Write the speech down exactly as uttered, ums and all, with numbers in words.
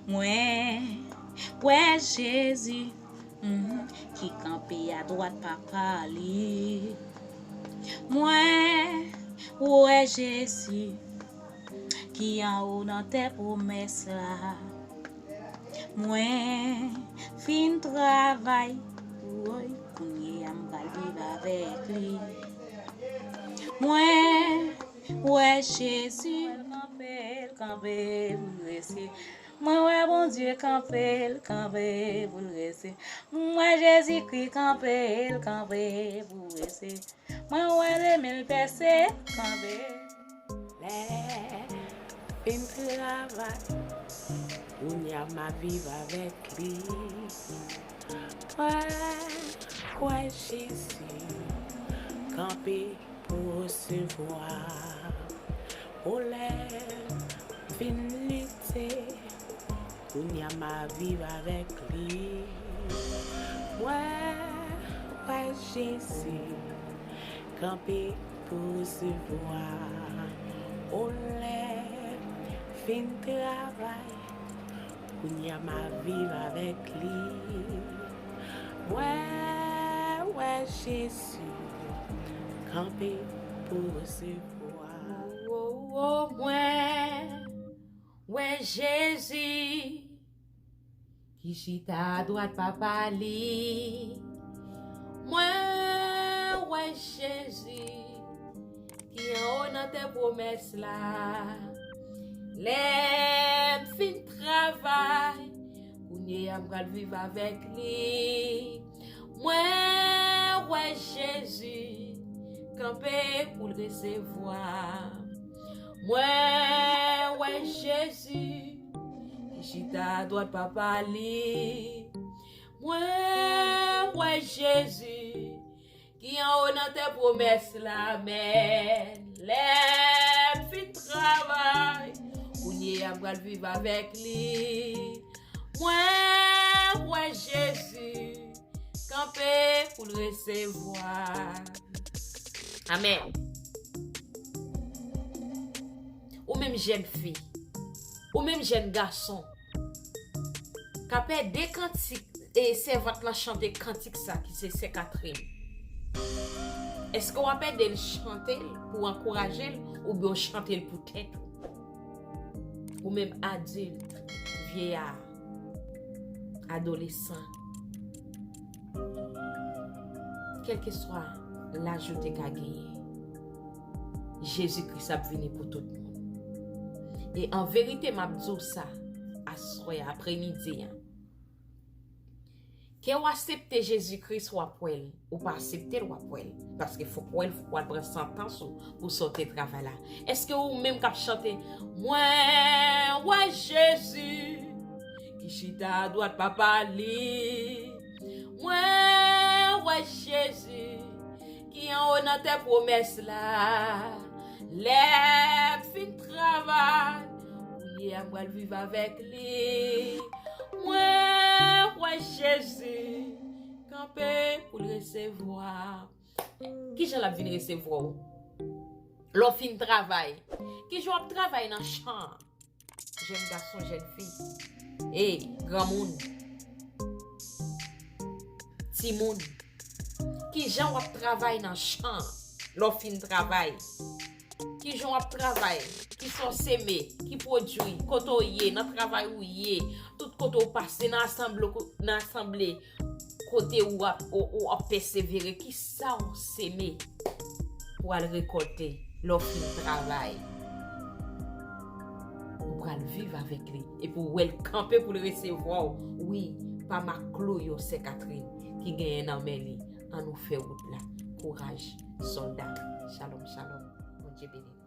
Mwen wè Jezi, mhm, ki kanpe adwat Papa li. Mwen wè Jezi ki anwo nan tè pwomès la. Mwen fin travay, woy, kounye a m pral viv avèk li. Mwen wè Jezi kanpe, l kanpe pou l rese. Mwen wè Bondye kanpe, l kanpe pou l rese. Mwen wè Jezikri kanpe, l kanpe pou l rese. Mwen wè de men l pèse, l kanpe. Lè fin travay, kounye a m ap viv avèk li. Mwen wè Jezi kanpe pou resevwa. O lè m fin lite, kounye a m ap viv avèk li. Mwen wè Jezi kanpe pou resevwa. O lè m fin travay, kounye a m ap viv avèk li. Mwen wè Jezi kanpe pou resevwa. Wo, wo, mwen wè Jezi ki chita adwat Papa li. Mwen wè Jezi ki anwo nan tè pwomès la. Lè m fin travay, kounye a m pral viv avèk li. Mwen wè Jezi kanpe pou l resevwa. Mwen wè Jezi ki chita adwat Papa li. Mwen wè Jezi ki anwo nan tè pwomès la, men lè m fin travay, kounye a m pral viv avèk li. Mwen wè Jezi kanpe pou l resevwa. Amèn. Ou menm jèn fi, ou menm jèn gason, k ap ede kantik, e sèvant lan chante kantik sa ki se Sè Katrin. Èske w ap ede l chante l pou w ankouraje l oubyen w chante l pou tèt ou? Ou menm adilt, vyeyè, adolesan, kèlkeswa laj ou te ka genyen, Jezi Kris ap vini pou tout moun. E an verite, m ap di w sa, aswè, apremidi an. Ke w aksepte Jezi Kris, w ap wè l. Ou pa aksepte l, w ap wè l. Paske fòk w wè l, fòk w al pran santans ou pou sa w te travay la. Èske ou menm k ap chante, mwen wè Jezi ki chita adwat Papa li. Mwen wè Jezi ki anwo nan tè pwomès la. Lè m fin travay, kounye a m pral viv avèk li. Mwen wè Jezi kanpe pou l resevwa. Kijan l ap vin resevwa w? Lè w fin travay. Kijan w ap travay nan chan an? Jèn gason, jèn fi. Ey, granmoun. Timoun. Kijan w ap travay nan chan an lè w fin travay? Kijan w ap travay? Kisa w seme? Ki pwodui? Kote w ye? Nan travay ou ye? Tout kote w pase, nan asanble, nan asanble, kote w ap, w, w ap pèsevere, kisa w seme pou al rekòlte lè w fin travay? Ou pral viv avèk li, epi w wè l kanpe pou l resevwa w. Wi, pa mak klou yo, Sè Katrin, ki genyen nan men li. Ann nou fè wout la. Kouraj, sòlda. Shalom, shalom. Bondye beni nou.